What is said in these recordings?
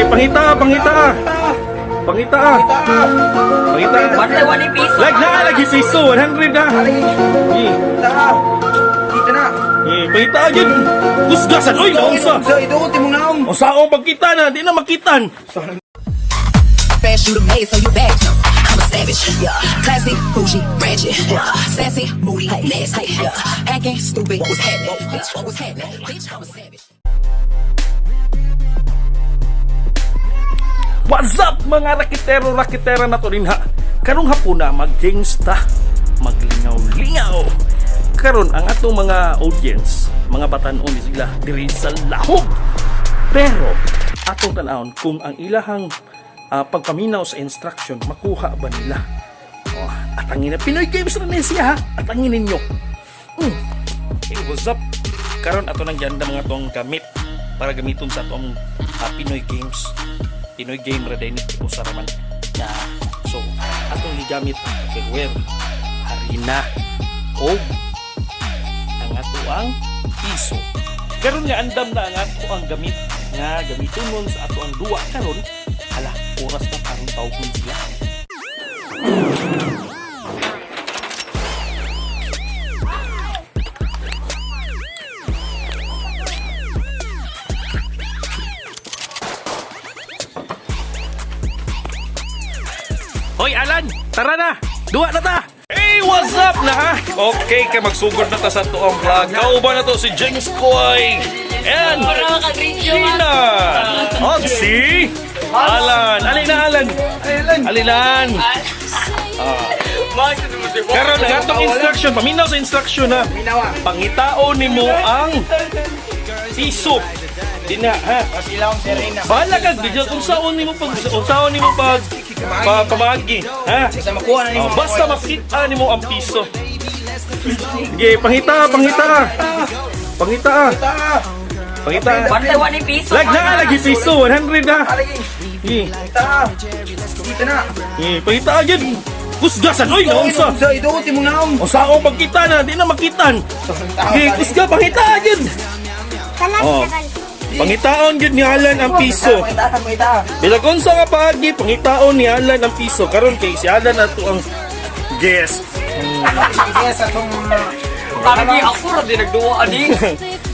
Pangita, pangita. Pangita. Pangita. Bantay wani piso. Lag na, lagi piso, 100 na. Eh, Kita na. eh, pangita yun. Kusgasan, oy, naunsa. Sa ito, timong naong. Unsaon pagkita na, di na makitan. Fast, you the maid, so you back. I'm a savage. Yeah. Classy, bougie, ratchet. Yeah. Sassy, moody, nasty. Yeah. Acting stupid. What was happening? Bitch, what was happening? Bitch, I'm a savage. What's up mga rakitero, rakitera na to rin ha. Karong hapuna mag-games ta, maglingaw-lingaw. Karon ang atong mga audience, mga batanon ni sila diri sa lahog. Pero atong tan-awon kung ang ilahang pagpaminaw sa instruction makuha ba nila. Oh, atangin na Pinoy Games na ni siya ha. Atangin ninyo. Hey, what's up? Karon ato nang ganda mga tong gamit para gamiton sa atong Pinoy Games. Pinoy game ra din usa ra man na so atong gigamit ang hardware, harina og ang atoang piso. Karon nga andam na ang ato ang gamit nga gamiton nun sa ato ang duwa karon. Hala, oras na karon tawgon sila. Hoy Alan, tara na. Duwa na ta. Hey, what's up na ha? Okay, kay magsugod na ta sa tuong vlog. Kauban na to si James Koy and Sheena. Og si Alan. Alin na Alan? Alilan. Karon ang atong instruction, paminaw sa instruction ha. Pangitao nimo ang piso. Dina ha. Silawang Serena. Bahala ka video kung saan nimo pag kung saan nimo pag pa, pamagi, ha? Basta makuha na nimo. Oh, basta makita nimo ang piso. Sige, pangita, pangita. Pangita. Pangita. Bantay wani piso. Lag na, lagi piso, 100 na. Lagi. Sige, Kita. Kita na. eh, pangita agad. Kusgasan, oy, naunsa. Sa ito, timong naong. Unsaon pagkita na, di na makitan. Sige, kusga, pangita agad. Oh. Pangitaon gyud ni Alan ang piso. Kita, kita. Bilag unsa nga paagi pangitaon ni Alan ang piso karon kay si Alan ato ang guest. Yes, atong Parang ako ra din nagduwa ani.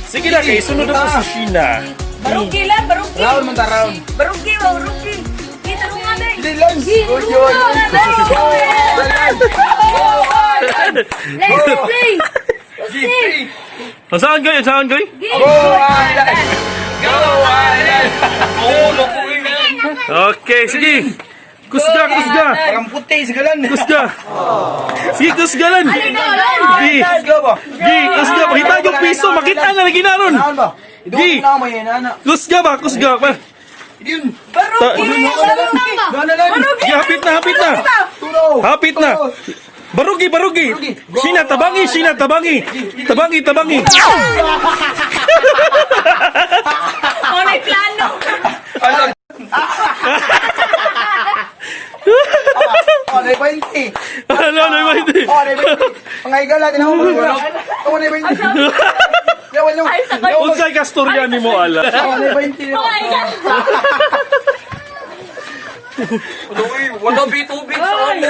Sige na kay sunod ako si Sheena. Barugi lang, barugi. round man ta round. Barugi, ba, barugi. Kita runga na. Hindi lang. Yun, yun. Let's play. G3. Saan goy? Saan goy? Go Alan. Go Alan. Okay, sige. Kusga, kusga. Parang puti sa galan. Kusga. Sige, kusga lan. Gi, Let's go ba? gi, kusga. Pakita yung piso, makita na lagi na ron. Naon ba? Ito Gi. na may nana. Kusga ba? Kusga ba? Yun. Barugi, barugi. Doon na lang. Gi, hapit na, hapit na. Tulo. Hapit na. Barugi, barugi. Sheena, tabangi, Sheena, tabangi. Tabangi, tabangi. Oh, may plano. Oh, na 20. Ano, ano, ano, Oh, na 20. Pangayigal natin ako. Oh, na 20. Yawan yung. Ay, sakay. Unsay kastorya nimo ala? Oh, na 20. Oh my God. Uy, wala bi tubig sa amo.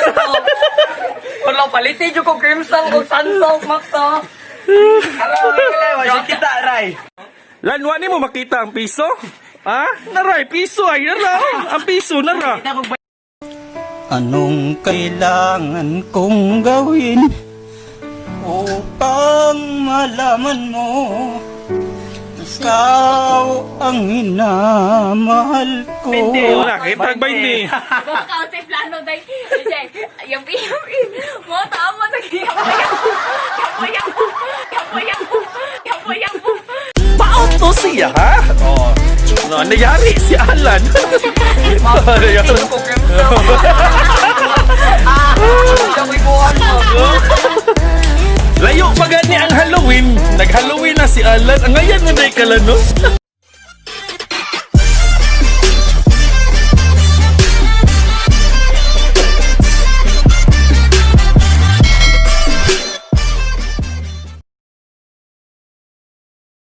Wala palitin jud ko cream sauce og sansok maksa. Araw, kita ray. Lanwa ni mo makita ang piso? Ha? Naray, piso ay nara. Oh. Ang piso nara. Anong kailangan kong gawin upang malaman mo ikaw ang minamahal ko? Wala, kita ba hindi? Baka sa plano day. Jay, yung yung mo tama sa kaya. Yapo, yapo, yapo, yapo, yapo. Paauto siya, ha? Oh. No, nayari si Alan. Nayari. Ko cream sauce. Ah, buwan mo. Layo pa gani ang Halloween. Nag-Halloween na si Alan. Ang ngayon mo day kala, no?